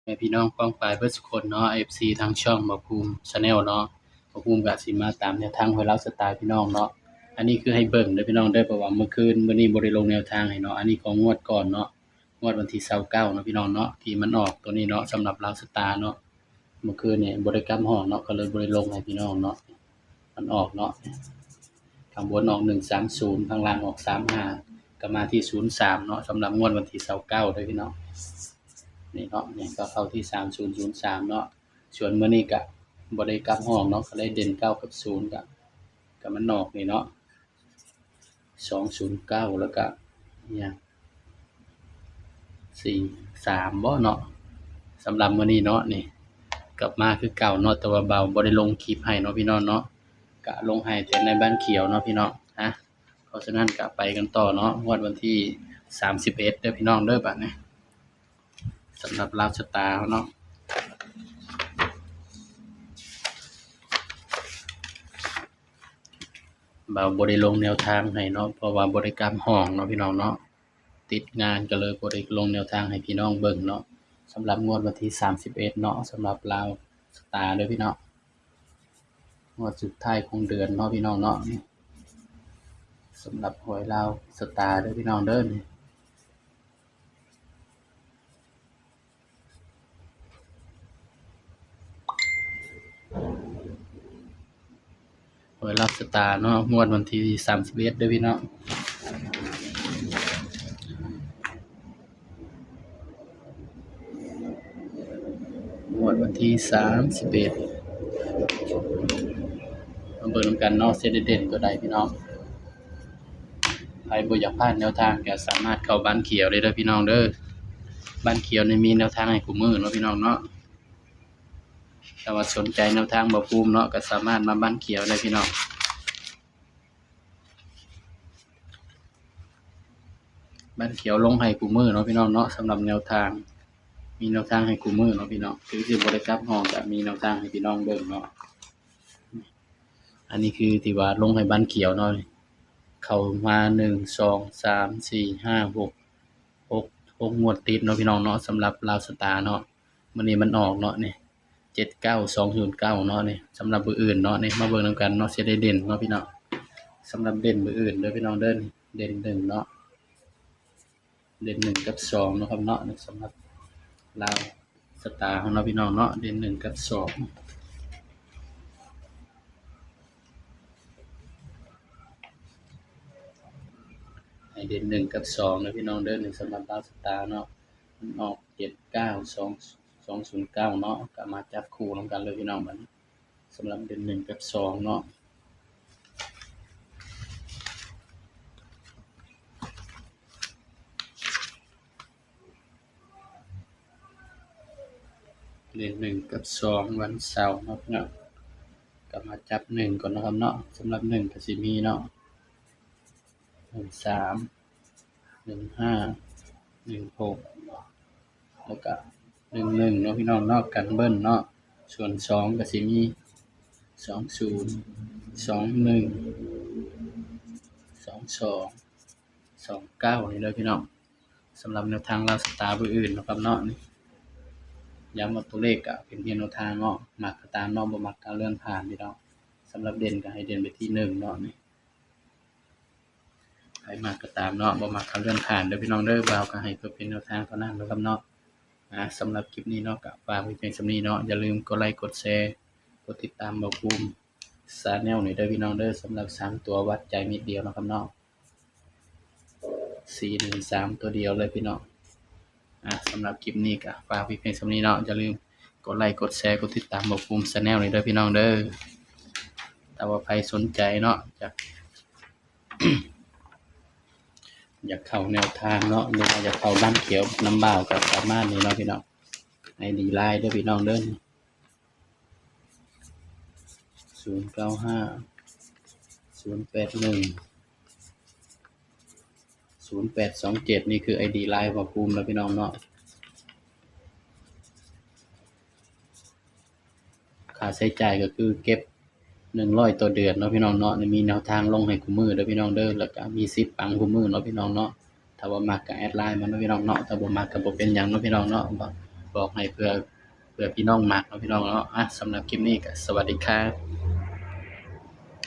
ແມ່ພີ່ນ້ອງປ້ອງປາຍເບິດສຸຄົນເນາະ ເອັຟຊີ ທາງຊ່ອງບ່າວພູມ Channel ເນາະ. ບ່າວພູມກະຊິມາຕາມແນວທາງຫວຍລາວຊະຕາພີ່ນ້ອງເນາະ. ອັນນີ້ຄືໃຫ້ເບິ່ງເດີພີ່ນ້ອງເດີ ເພາະວ່າມື້ຄືນ ມື້ນີ້ບໍ່ໄດ້ລົງແນວທາງໃຫ້ເນາະ. ອັນນີ້ຂອງງວດກ່ອນເນາະ ງວດວັນທີຊາວເກົ້າເນາະພີ່ນ້ອງເນາະ ທີ່ມັນອອກໂຕນີ້ເນາະ ສຳລັບລາວຊະຕາເນາະ. ມື້ຄືນນີ້ບໍ່ໄດ້ກັບຫ້ອງເນາະ ກໍເລີຍບໍ່ໄດ້ລົງໃຫ້ພີ່ນ້ອງເນາະ. ມັນອອກເນາະ ຂ້າງບົນອອກໜຶ່ງສາມສູນ ຂ້າງລ່າງອອກສາມຫ້າ ກໍມາທີ່ສູນສາມເນາະ ສຳລັບງວດວັນທີຊາວເກົ້າເດີພີ່ນ້ອງ. ນີ້ເນາະ ນີ້ກໍເຂົ້າທີ່ສາມສູນສູນສາມເນາະ. ສ່ວນມື້ນີ້ກະບໍ່ໄດ້ກັບຫ້ອງເນາະ ກໍເລີຍເດັ່ນເກົ້າກັບສູນ ກະ ກະມັນອອກນີ້ເນາະ ສອງສູນເກົ້າ ແລ້ວກະຫຍັງ ສີ່ສາມບໍເນາະ. ສຳລັບມື້ນີ້ເນາະ ນີ້ກັບມາຄືເກົ່າເນາະ ແຕ່ວ່າບ່າວບໍ່ໄດ້ລົງຄລິບໃຫ້ເນາະພີ່ນ້ອງເນາະ ກະລົງໃຫ້ແຕ່ໃນບ້ານຂຽວເນາະພີ່ນ້ອງ. ອະ ເພາະສະນັ້ນກະໄປກັນຕໍ່ເນາະ ງວດວັນທີສາມສິບເອັດເດີພີ່ນ້ອງເດີ. ບາດນີ້ສຳລັບລາວຊະຕາເຮົາເນາະ ບ່າວບໍ່ໄດ້ລົງແນວທາງໃຫ້ເນາະ ເພາະວ່າບໍ່ໄດ້ກັບຫ້ອງເນາະພີ່ນ້ອງເນາະ ຕິດງານ ກໍເລີຍບໍ່ໄດ້ລົງແນວທາງໃຫ້ພີ່ນ້ອງເບິ່ງເນາະ. ສຳລັບງວດວັນທີສາມສິບເອັດເນາະ ສຳລັບລາວຊະຕາເດີພີ່ນ້ອງ ງວດສຸດທ້າຍຂອງເດືອນເນາະພີ່ນ້ອງເນາະ. ນີ້ສຳລັບຫວຍລາວຊະຕາເດີພີ່ນ້ອງເດີ ນີ້ ຫວຍລາວຊະຕາເນາະ ງວດວັນທີສາມສິບເອັດເດີພີ່ນ້ອງ ງວດວັນທີສາມສິບເອັດ ມາເບິ່ງນຳກັນເນາະ ຊິໄດ້ເດັ່ນຕົວໃດພີ່ນ້ອງ. ໃຜບໍ່ຢາກພາດແນວທາງ ກໍສາມາດເຂົ້າບ້ານຂຽວໄດ້ເດີພີ່ນ້ອງເດີ. ບ້ານຂຽວນີ້ມີແນວທາງໃຫ້ຄູ່ມື້ເນາະພີ່ນ້ອງເນາະ. ຖ້າວ່າສົນໃຈແນວທາງບ່າວພູມເນາະ ກໍສາມາດມາບ້ານຂຽວໄດ້ພີ່ນ້ອງ. ບ້ານຂຽວລົງໃຫ້ຄູ່ມື້ເນາະພີ່ນ້ອງເນາະ ສຳລັບແນວທາງ ມີແນວທາງໃຫ້ຄູ່ມື້ເນາະພີ່ນ້ອງ. ເຖິງຊິບໍ່ໄດ້ກັບຫ້ອງ ກໍມີແນວທາງໃຫ້ພີ່ນ້ອງເບິ່ງເນາະ. ອັນນີ້ຄືທີ່ວ່າລົງໃຫ້ບ້ານຂຽວເນາະ ເຂົ້າມາ ໜຶ່ງ ສອງ ສາມ ສີ່ ຫ້າ ຫົກ ຫົກ ຫົກງວດຕິດເນາະພີ່ນ້ອງເນາະ ສຳລັບລາວຊະຕາເນາະ. ມື້ນີ້ມັນອອກເນາະ ນີ້ ເຈັດເກົ້າສອງສູນເກົ້າເນາະ. ນີ້ສຳລັບມື້ອື່ນເນາະ ນີ້ມາເບິ່ງນຳກັນເນາະ ຊິໄດ້ເດັ່ນເນາະພີ່ນ້ອງ. ສຳລັບເດັ່ນມື້ອື່ນເດີພີ່ນ້ອງເດີ ນີ້ເດັ່ນໜຶ່ງເນາະ ເດັ່ນໜຶ່ງກັບສອງເນາະຄັບເນາະ. ນີ້ສຳລັບລາວຊະຕາຂອງເຮົາເນາະພີ່ນ້ອງເນາະ ເດັ່ນໜຶ່ງກັບສອງ ໃຫ້ເດັ່ນໜຶ່ງກັບສອງເດີພີ່ນ້ອງເດີ. ນີ້ສຳລັບລາວຊະຕາເນາະ ມັນອອກເຈັດເກົ້າສອງສອງສູນເກົ້າເນາະ ກໍມາຈັບຄູ່ນຳກັນເລີຍພີ່ນ້ອງ. ບັດນີ້ສຳລັບເດັ່ນໜຶ່ງກັບສອງເນາະ ເດັ່ນໜຶ່ງກັບສອງ ວັນເສົາເນາະພີ່ນ້ອງ ກໍມາຈັບໜຶ່ງກ່ອນເນາະຄັບເນາະ. ສຳລັບໜຶ່ງກໍຊິມີເນາະ ໜຶ່ງສາມ ໜຶ່ງຫ້າ ໜຶ່ງຫົກ ແລ້ວກະ ໜຶ່ງໜຶ່ງເນາະພີ່ນ້ອງເນາະ ກັນເບິ້ນເນາະ. ສ່ວນສອງກໍຊິມີ ສອງສູນ ສອງໜຶ່ງ ສອງສອງ ສອງເກົ້າ ນີ້ເດີພີ່ນ້ອງ. ສຳລັບແນວທາງລາວຊະຕາມື້ອື່ນເນາະຄັບເນາະ ນີ້ ຢ້ຳວ່າຕົວເລກກະເປັນພຽງແນວທາງເນາະ ມັກກໍຕາມເນາະ ບໍ່ມັກກໍເລື່ອນຜ່ານພີ່ນ້ອງ. ສຳລັບເດັ່ນກໍໃຫ້ເດັ່ນໄປທີ່ໜຶ່ງເນາະ ນີ້ ໃຜມັກກໍຕາມເນາະ ບໍ່ມັກກໍເລື່ອນຜ່ານເດີພີ່ນ້ອງເດີ. ບ່າວກໍໃຫ້ເພື່ອເປັນແນວທາງເທົ່ານັ້ນເນາະຄັບເນາະ. ອາ ສຳລັບຄລິບນີ້ເນາະ ກໍຝາກໄວ້ພຽງສ່ຳນີ້ເນາະ. ຢ່າລືມກົດໄລ ກົດແຊ ກົດຕິດຕາມບ່າວພູມ Channel ນີ້ເດີພີ່ນ້ອງເດີ. ສຳລັບສາມຕົວວັດໃຈເມັດດຽວເນາະຄັບເນາະ ສີ່ໜຶ່ງສາມ ຕົວດຽວເລີຍພີ່ນ້ອງ. ອາ ສຳລັບຄລິບນີ້ກໍຝາກໄວ້ພຽງສ່ຳນີ້ເນາະ. ຢ່າລືມກົດໄລ ກົດແຊ ກົດຕິດຕາມບ່າວພູມ Channel ນີ້ເດີພີ່ນ້ອງເດີ. ຖ້າວ່າໃຜສົນໃຈເນາະ ຢາກ ຢາກເຂົ້າແນວທາງເນາະ ຫຼືວ່າຢາກເຂົ້າບ້ານຂຽວນຳບ່າວ ກໍສາມາດນີ້ເນາະພີ່ນ້ອງ. ໄອດີ Line ເດີພີ່ນ້ອງເດີ ສູນເກົ້າຫ້າ ສູນແປດໜຶ່ງ ສູນແປດສອງເຈັດ ນີ້ຄືໄອດີ Line ຂອງພູມເນາະພີ່ນ້ອງເນາະ. ຄ່າໃຊ້ຈ່າຍກໍຄືເກັບໜຶ່ງຮ້ອຍຕໍ່ເດືອນເນາະພີ່ນ້ອງເນາະ. ມີແນວທາງລົງໃຫ້ຄູ່ມື້ເດີພີ່ນ້ອງເດີ ແລ້ວກໍມີສິດປັງຄູ່ມື້ເນາະພີ່ນ້ອງເນາະ. ຖ້າວ່າມັກກໍແອັດ Line ມາເນາະພີ່ນ້ອງເນາະ. ຖ້າບໍ່ມັກກໍບໍ່ເປັນຫຍັງເນາະພີ່ນ້ອງເນາະ. ບໍ່ ບອກໃຫ້ເພື່ອ ເພື່ອພີ່ນ້ອງມັກເນາະ ພີ່ນ້ອງເນາະ. ອ່ະ ສຳລັບຄລິບນີ້ກໍສະຫວັດດີຄັບ.